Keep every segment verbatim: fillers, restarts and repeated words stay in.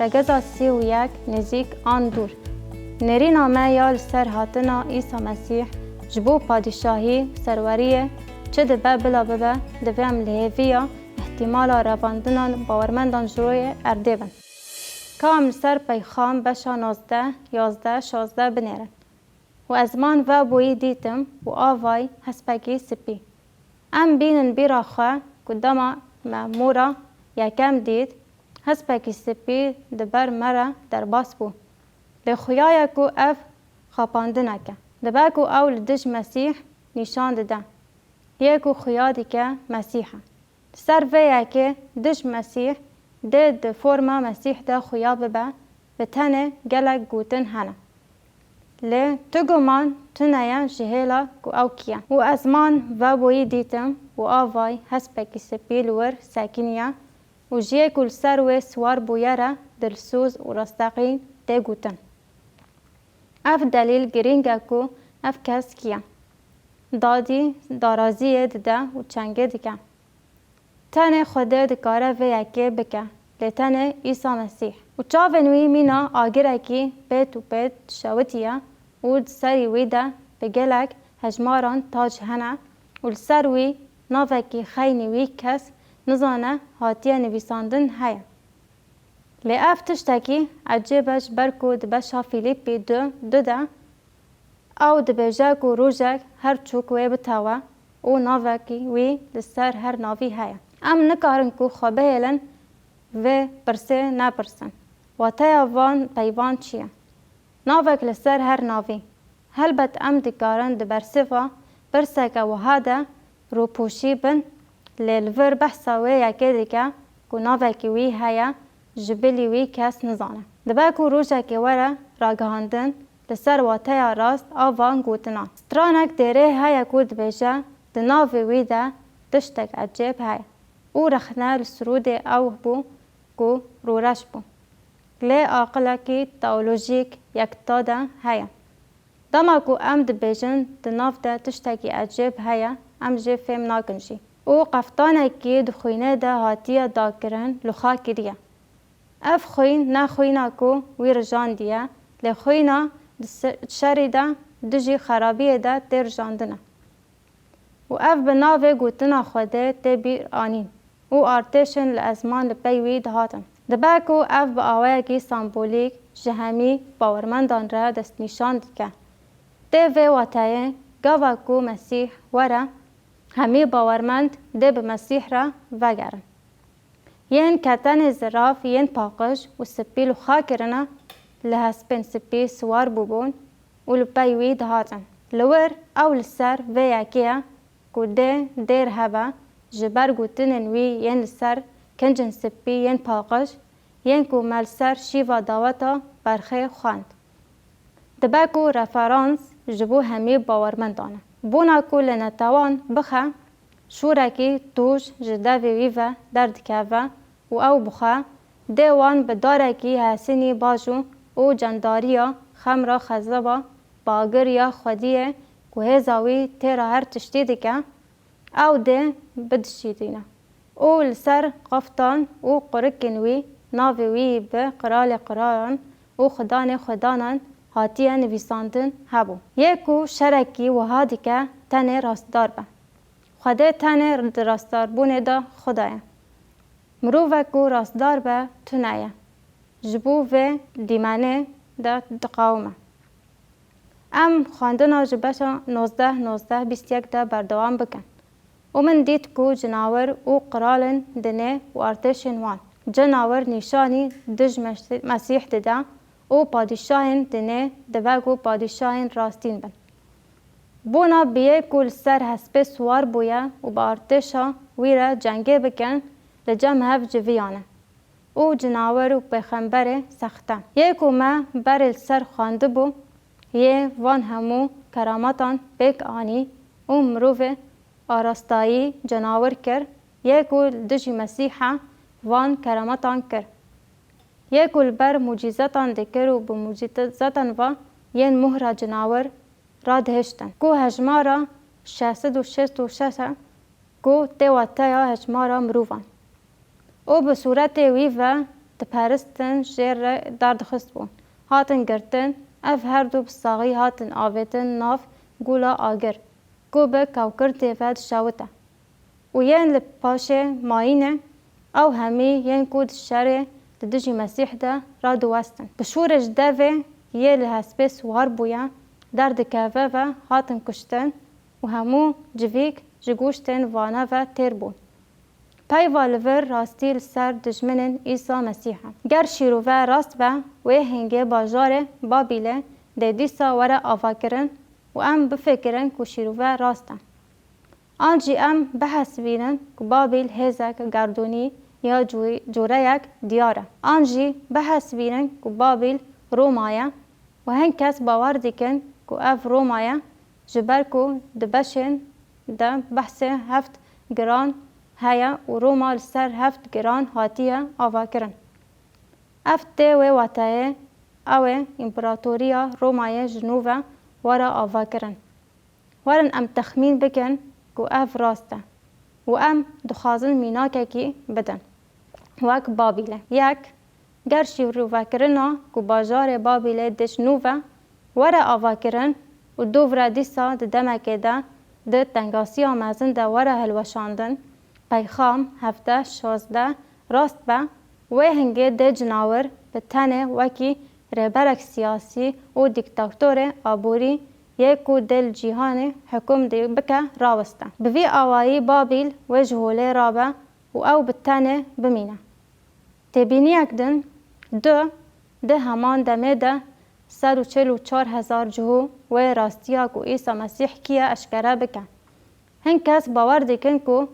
Tegeza sî û yek, nêzîk an dûr. Nêrîna me ya li ser hatina Îsa Mesîh ji bo padîşahî û serweriyê çi dibe bila bibe, divê em li hêviya îhtîmala revandina bawermendan ji royê erdê bin. Ka em li ser peyxam beşa nozdeh, yazdeh, şazdeh binêrin. Û ez man vebûyî dîtim û avayî hespekî spî. Em bînin bîra xwe ku dema me mora yekem dît, hespekî spî di ber me re derbas bû. Lê xuya ye ku ev xapandinek e. Dibe ku ew li dij Mesîh nîşan dide. Yê ku xuya dike Mesîh e. Li ser vê yekê dij Mesîh dê di forma Mesîh de xuya bibe, bi tenê gelek gotin hene. Lê tu guman tune ye ji hêla ku ew kî ye. Û ez man vebûyî dîtim û avayî hespekî spî li wir sekiniye û ji yê ku li ser wê siwar bûye re dilsoz û rasteqîn tê gotin. Ev delîl girîng e ku ev kes kî ye. Dadî daraziyê dide û çengê dike. Tenê Xwedê dikare vê yekê bike, lê tenê Îsa Mesîh. Û çavên wî mîna agirekî pêt û pêt dişewitiye û di serî wî de bi gelek hejmaran tac hene û li ser wî navekî xeynî wî kes nizane hatiye nivîsandin heye. Lê ev tiştekî ecêb e, ji ber ku di beşa Fîlîpî du, du de ew dibêje ku rojek her çûk wê bitewe û navekî wî li ser her navî heye. Em nikarin ku xwe bihêlin vê pirsê nepirsin. Wateya van peyvan çi ye? Navek li ser her navî. Helbet em dikarin di bersiva pirseke wiha de rûpûşî bin, lê li vir behsa wê yekê dike ku navekî wî heye, ji bilî wî kes nizane. Dibe ku rojekê were ragihandin li ser wateya rast a van gotinan. Stranek dêrê heye ku dibêje, di navê wî de tiştek ecêb heye û rexne li sirûdê ew bû ku rûreş bû. Lê aqilekî teolojîk yekta de heye. Dema ku em dibêjin di nav de tiştekî ecêb heye, em jê fêm nakin jî. Û qeftanekî di xwînê de hatiye dakirin, luxa kiriye. Ev xwîn ne xwîna ku wî rijandiye, lê xwîna di se-, şerî de dijî xerabiyê de tê rijandine. Û ev bi navê gotina Xwedê tê bîr anîn û artêşên li ezman li pey wî dihatin. Dibe ku ev bi awayekî sembolîk ji hemî bawermendan re destnîşan dike. Tê vê wateyê, gava ku Mesîh were, hemî bawermend dê bi Mesîh re vegerin. Yên ketenê zirav yên paqij û spî luxa kirine, li hespên spî siwar bûbûn û li pey wî dihatin. Li wir ew li ser vê yekê ye ku dê dêr hebe ji ber gotinên wî yên li ser kincên spî yên paqij, yên ku me li ser şîva daweta berxê xwend. Dibe ku referans ji bo hemî bawermendan e. Bona ku li netewan bixe, şûrekî tûj ji devê wî ve derdikeve û ew bixwe, dê wan bi darekî hesinî bajû û cendariya xem re xezeba bagir ya xwediyê ku hêza wî têra her tiştî dike, ew dê bidişîdîne. Û li ser qeftan û qurikên wî navê wî bi Qiralê qiralan û Xudanê xudanan hatiye nivîsandin hebû. Yê ku şerekî wiha dike tenê rastdar be. Xwedê tenê di rastdarbûnê de Xuda ye. Mirovek ku rastdar be tune ye. Ji bo vê dîmenê de diqawime. Em xwendina ji beşa nozdeh, nozdeh, bîst yek de berdewam bikin. Û min dît ku cinawir û qiralên dinê û artêşên wan. Cinawir nîşanî dij Mes-, Mesîh dide û padîşahên dinê dibe ku padîşahên rastîn bin. Bona bi yê ku li ser hespê siwar bûye û bi artêşa wî re cengê bikin, li cem hev civiyane. Û cinawir û pêxemberê sexte. Yê ku me berê li ser xwendibû, yê van hemû keramatan pêk anî û mirovê arastayî cinawir kir, yê ku li dijî Mesîha van keramatan kir. Yê ku li ber mucîzetan dikir û bi mucîzetan ve yên muhra cinawir radihiştin, ku hejmara şeş sed û şêst û şeş e, ku tê wateya hejmara mirovan. Û bi sûretê wî ve diperistin jê re derdixistibûn, hatin girtin, ev her du bi saxî hatin avêtin nav gula agir, ku bi kewkirtê ve dişewite. Û yên li paşê mayîne, ew hemî yên ku di şerê di dijî Mesîh de radiwestin. Bi şûrê ji devê yê li hespê siwar bûye, derdikeve ve hatin kuştin û hemû civîk ji goştên vane ve têr bûn. Peyva li vir rastî li ser dijminên Îsa Mesîh e. Ger şîrove rast be, wê hingê bajarê Babîlê dê dîsa were avakirin û em bifikirin ku şîrove rast e. An jî em bihesibînin ku Babîl hêzek gerdûnî ya cû-, cûreyek diyar e. An jî bihesibînin ku Babîl Roma ye û hin kes bawer dikin ku ev Roma ye, ji ber ku di beşên de behsê heft giran heye û Roma li ser heft giran hatiye avakirin. Ev tê wê wateyê, ew ê împaratoriya Romayê ji nû ve were avakirin. Werin em texmîn bikin ku ev rast e û em dixwazin mînakekî bidin. Wek Babîlê. Yek, ger şîrovekirina ku bajarê Babîlê dê ji nû ve were avakirin û dûv re dîsa di demekê de di tengasiya mezin de were hilweşandin, Peyxam hevdeh şazdeh rast be, wê hingê dê cinawir bi tenê wekî rêberek siyasî û dîktatorê aborî yê ku dê li cîhanê hukûm dê bike raweste. Bi vî awayî Babîl wê ji holê rabe û ew bi tenê bimîne. Têbîniyek din, du, di heman demê de sed û çil û çar hezar cihû wê rastiya ku Îsa Mesîh kî ye eşkere bike. Hin kes bawer dikin ku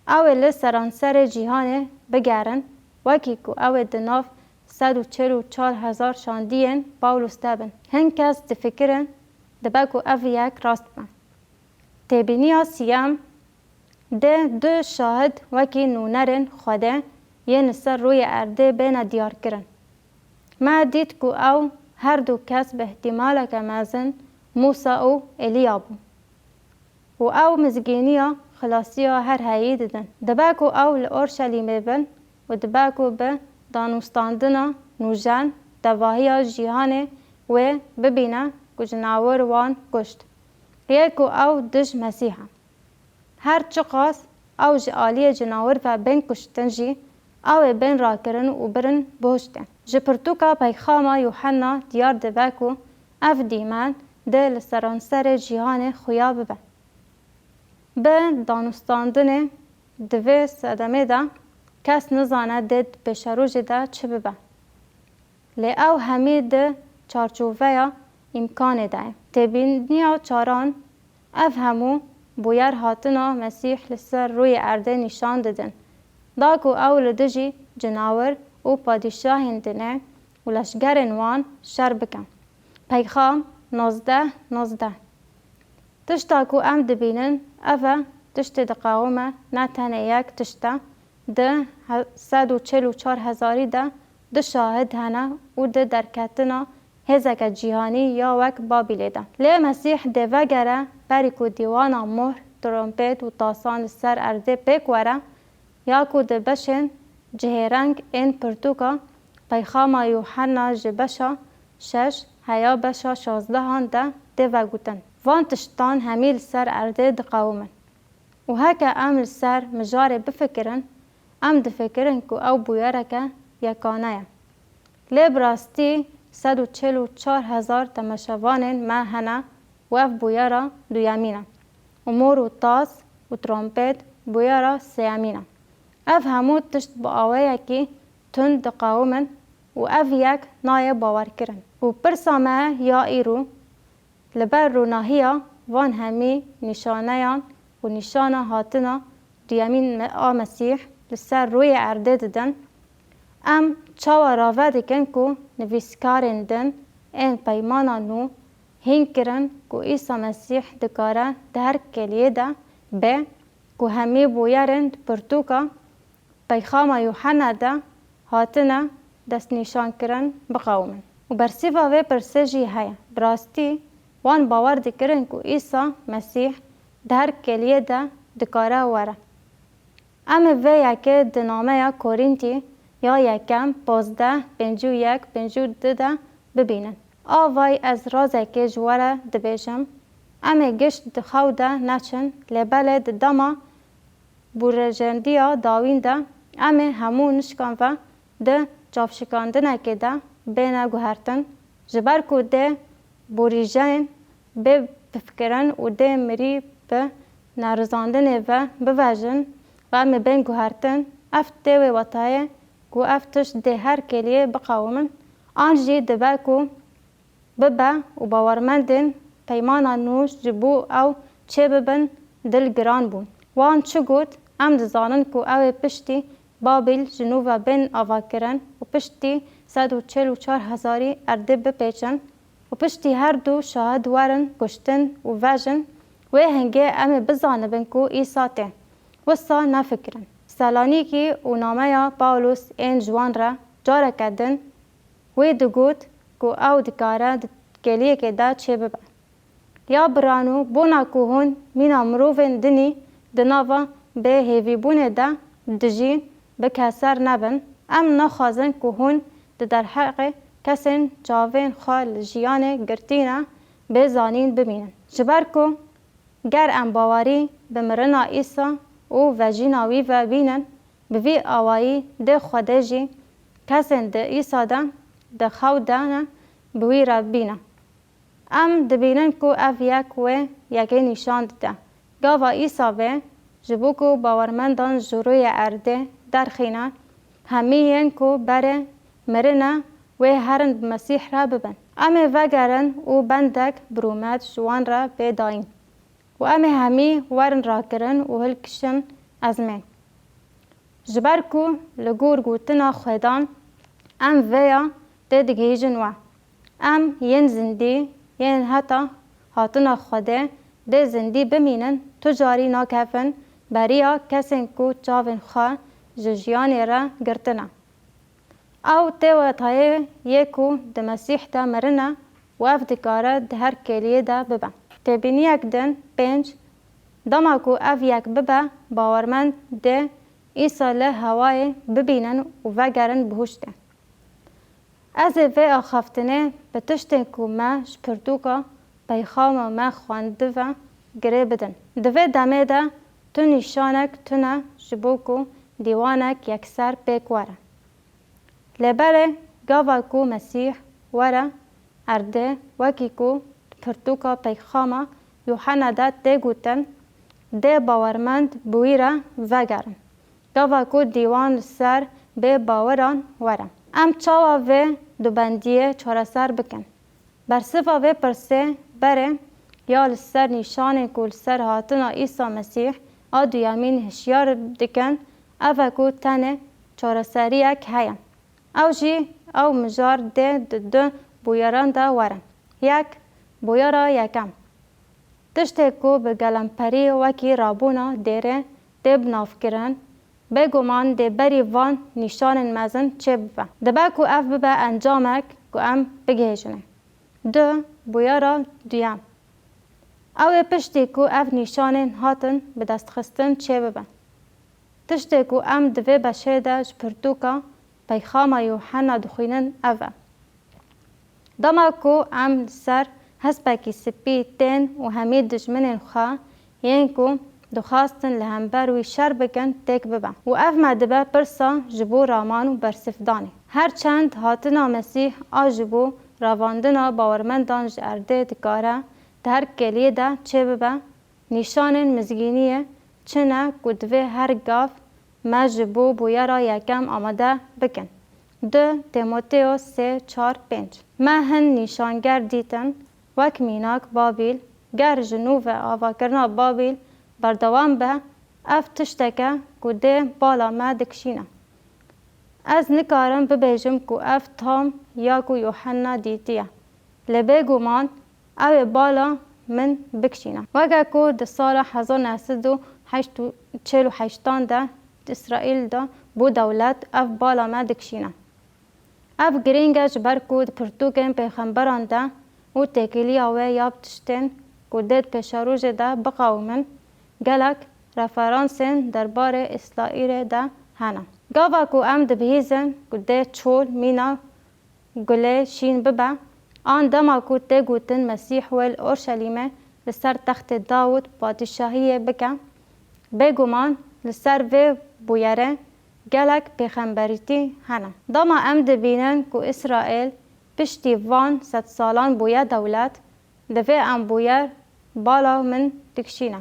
ew ê li seranserê cîhanê bigerin, wekî ku ew ê di nav sed û çil û çar hezar şandiyên Pawlos de bin. Hin kes difikirin, dibe ku ev yek rast be. Têbîniya siyem, dê du şahid wekî nûnerên Xwedê yên li ser rûyê erdê bêne diyarkirin. Me dît ku ew her du kes bi îhtîmaleke mezin Mûsa û Eliya bûn. Û ew mizgîniya xilasiya her heyî didin. Dibe ku ew li Orşelîmê bin û dibe ku bi danûstandina nûjen tevahiya cîhanê wê bibîne ku cinawir wan kuşt. Yê ku ew dij Mesîh e. Her çiqas ew ji aliyê cinawir ve bên kuştin jî, ew ê bên rakirin û birin bihuştin. Ji pirtûka Peyxama Yuhenna diyar dibe ku ev dîmen dê li seranserê cîhanê xuya bibe. Bi danûstandinê di vê sedemê de kes nizane dê di pêşerojê de çi bibe. Lê ew hemî di çarçoveya îmkanê de ye. Têbîniya çaran, ev hemû bûyer hatina Mesîh li ser rûyê erdê nîşan didin, da ku ew li dijî cinawir û padîşahên dinê û leşgerên wan şer bike. Peyxam nozdeh nozdeh. Tişta ku em dibînin, ev e, tiştê diqewime ne tenê yek tişt e, di he-, sed û çil û çar hezarî de du şahid hene û di derketina hêzeke cîhanî ya wek Babîlê de. Lê Mesîh dê vegere berî ku dîwana mohr, trompêt û tasan li ser erdê pêk were, ya ku di beşên cihêreng ên pirtûka Peyxama Yuhenna ji beşa şeş heya beşa şazdehan de tê vegotin. Van tiştan hemî li ser erdê diqewimin. Û heke em li ser mijarê bifikirin, em difikirin ku ew bûyereke yekane ye. Lê bi rastî sed û çil û çar hezar temeşevanên me hene û ev bûyera duyemîn e. Û mor û tas û trompêt bûyera sêyemîn e. Ev hemû tişt bi awayekî tund diqewimin û ev yek nayê bawerkirin. Û pirsa me ya îro, li ber rûnahiya van hemî nîşaneyan û nîşana hatina duyemîn me-, a Mesîh li ser rûyê erdê didin, em çawa rave dikin ku nivîskarên din ên Peymana Nû hîn kirin ku Îsa Mesîh dikare di her keliyê de be, ku hemî bûyerên di pirtûka Peyxama Yuhenna de hatine destnîşankirin biqewimin. Û bersiva vê pirsê jî heye, bi rastî wan bawer dikirin ku Îsa Mesîh di her keliyê de dikare were? Em ê vê yekê di nameya Korîntî ya yekem, pazdeh, pêncî û yek, pêncî û du de bibînin. Avay ez razekê ji we re dibêjim, em ê gişt di xew de neçin, lê belê di dema bûrejendiya dawîn de em ê hemû nişkan ve di çavşikandinekê de bêne guhertin, ji ber ku dê borîjenên bê bifikirin û dê mirî bi nerizandinê ve bivejin û em ê bên guhertin, ev tê wê wetayê ku ev tişt dê her kêliyê biqewimin, an jî dibe ku bibe û bawermendên peymana nû ji bo ew çêbibin dilgiran bûn. Wan çi got? Em dizanin ku ew ê piştî Babîl ji nû ve bên avakirin û piştî sed û çil û çar hezarî erdê bipêçin û piştî her du şahid werin kuştin û vejin, wê hingê em ê bizanibin ku Îsa tê. Wisa nefikirin. Selanîkî û nameya Pawlos ên ji wan re careke din wê digot ku ew dikare di kêliyekê de çêbibe. Ya birano, bona ku hûn mîna mirovên dinî di nava bêhêvîbûnê de dijîn, bi keser nebin. Em naxwazin ku hûn di derheqê kesên çavên xwe li jiyanê girtî ne bê zanîn bimînin. Ji ber ku ger em bawerî bi mirina Îsa û vejîna wî ve bînin, bi vî awayî dê Xwedê jî kesên di Îsa de di xew de ne bi wî re bîne. Em dibînin ku ev yek wê yekê nîşan dide. Gava Îsa bê, ji bo ku bawermendan ji rûyê erdê derxîne, hemî yên ku berê mirine wê herin bi Mesîh re bibin. Em ê vegerin û bendek bi rûmet ji wan re bê dayîn û em ê hemî werin rakirin û hilkişin ezmên. Ji ber ku li gor gotina Xwedan em vêya tê digihîjin we. Em yên zindî yên heta hatina Xwedê dê zindî bimînin, tu carî nakevin beriya kesên ku çavên xwe ji jiyanê re girtine. Ew tê wetayê yê ku di Mesîh de mirine û ev dikare di her kêliyê de bibe. Têbîniyek din, pênc, dema ku ev yek bibe, bawermend dê Îsa li hewayê bibînin û vegerin bihuştê. Ez ê vê axaftinê bi tiştên ku me ji pirtûka peyxama me xwendive girê bidin. Di vê demê de tu nîşanek tune ji bo ku dîwanek yekser pêk were. Lê belê gava ku Mesîh were erdê, wekî ku di pirtûka peyxama Yuhanna de tê gotin, dê bawermend bi wî re vegerin. Gava ku dîwan li ser bê baweran were. Em çawa vê dubendiyê çareser bikin? Bersiva vê pirsê berê ya li ser nîşanên ku li ser hatina Îsa Mesîh a duyemîn hişyar dikin, ev e ku tenê çareseriyek heye. Ew jî ew mijar dê di du bûyeran de werin. Yek, bûyera yekem. Tiştê ku bi gelemperî wekî rabûna dêrê tê binavkirin, bêguman dê berî van nîşanên mezin çêbibe. Dibe ku ev bibe encamek ku em bigihêjinê. Du, bûyera duyem. Ew ê piştî ku ev nîşanên hatin bidestxistin çêbibin. Tiştê ku em di vê beşê de ji pirtûka Peyxama Yûhenna dixwînin ev e. Dema ku em li ser hespekî spî tên û hemî dijminên xwe yên ku dixwastin li hember wî şer bikin têk bibe û ev me dibe pirsa ji bo raman û bersivdanê. Her çend hatina Mesîh a ji bo ravandina bawermendan ji erdê dikare di her kêliyê de çêbibe, nîşanên mizgîniyê çi ne ku divê her gav me ji bo bûyera yekem amade bikin? Du Tîmotêyo sê çar pênc. Me hin nîşanger dîtin, wek mînak Babîl. Ger ji nû ve avakirina Babîl berdewam be, ev tiştek e ku dê bala me dikişîne. Ez nikarim bibêjim ku ev tam ya ku Yûhenna dîtiye. Lê bêguman ew ê bala min bikişîne. Weke ku di sala hezar neh sed û çil û heştan de di Îsraîl de bû dewlet, ev bala me dikişîne. Ev girîng e ji ber ku di pirtûkên pêxemberan de û têkiliya wê ya bi tiştên ku dê di pêşerojê de biqewimin, gelek referansên derbarê Îsraîlê de hene. Gava ku em dibihîzin ku dê çol mîna gulê şîn bibe, an dema ku tê gotin Mesîh wê li Orşelîmê li ser textê Dawûd padîşahiyê bike, bêguman li ser vê bûyerê gelek pêxemberîtî hene. Dema em dibînin ku Îsraîl piştî van sedsalan bûye dewlet, divê em bûyer bala min dikişîne.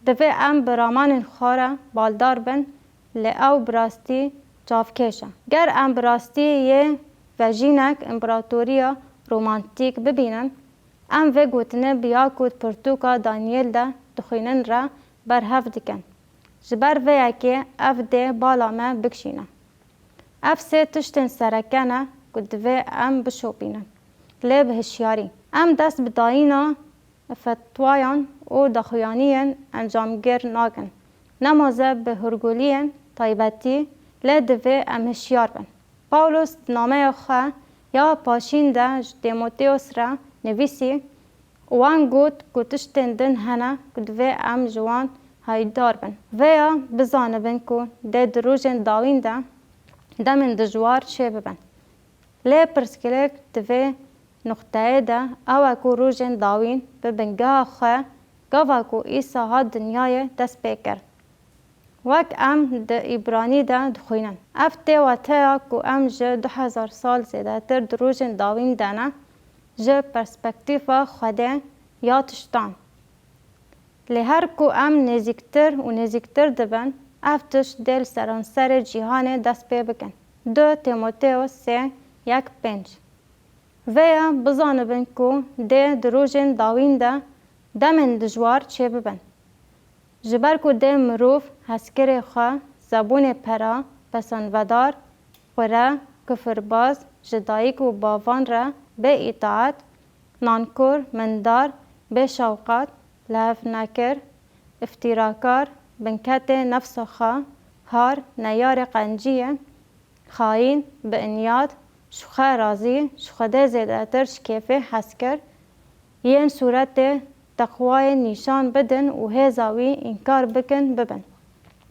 Divê em bi ramanên xwe re baldar bin, lê ew bi rastî çavkêş e. Ger em bi rastî yê vejînek împaratoriya romantîk bibînin, em vê gotinê bi ya ku di pirtûka Danyêl de dixwînin re berhev dikin. Ji ber vê yekê ev dê bala me bikişîne. Ev sê tiştên sereke ne ku divê em bişopînin. Lê bi hişyarî. Em dest bi dayîna fetwayan û daxuyaniyên encamgir nakin. Nemaze bi hûrguliyên taybetî, lê divê em hişyar bin. Pawlos di nameya xwe ya paşîn de ji Tîmoteos re nivîsî, û wan got ku tiştên din hene ku divê em ji wan hayîdar bin. Vêya bizanibin ku dê di rojên dawîn de demên dijwar çêbibin. Lê pirsgirêk di vê nuqteyê de ew e ku rojên dawîn bi bingeha xwe, gava ku Îsa hat dinyayê, dest pê kir. Wek em di Îbranî de dixwînin, ev tê wateya ku em ji du hezar sal zêdetir di rojên dawîn de ne, ji perspektîfa Xwedê ya tiştan. Lê her ku em nêzîktir û nêzîktir dibin, ev tişt dê li seranserê cîhanê dest pê bikin. Du Tîmoteos sê yek pênc. Vêya bizanibin ku dê di rojên dawîn de demên dijwar çêbibin. Ji ber ku dê mirov hezkirê xwe, zebûnê pera, pesanvedar, xure, kifirbaz, ji dayik û bavan re bê îtaet, nankor, mindar, bêşewqat, lihevnekir, îftîrakar, binketê nefsa xwe, har, neyarê qenciyê, xayîn, bi inyat, ji xwe razî, ji Xwedê zêdetir ji kêfê hezkir, yên sûretê teqwayê nîşan bidin û hêza wî înkar bikin bibin.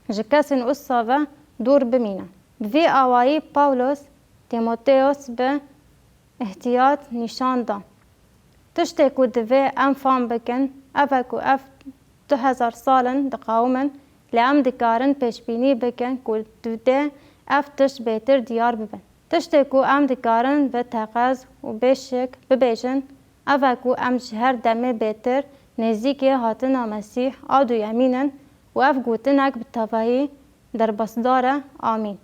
Ji kesên wisa ve dûr bimînin. Bi vî awayî Pawlos Tîmoteos bi îhtiyat nîşan da. Tiştê ku divê em fam bikin, ev e ku ev du hezar sal in diqawimin, lê em dikarin pêşbînî bikin ku dê ev tişt bêtir diyar bibin. Tiştê ku em dikarin bi teqez û bêşik bibêjin, ev e ku em ji her demê bêtir nêzîkê hatina Mesîh a duyemîn in û ev gotinek bi tevahî derbasdar e. Amîn.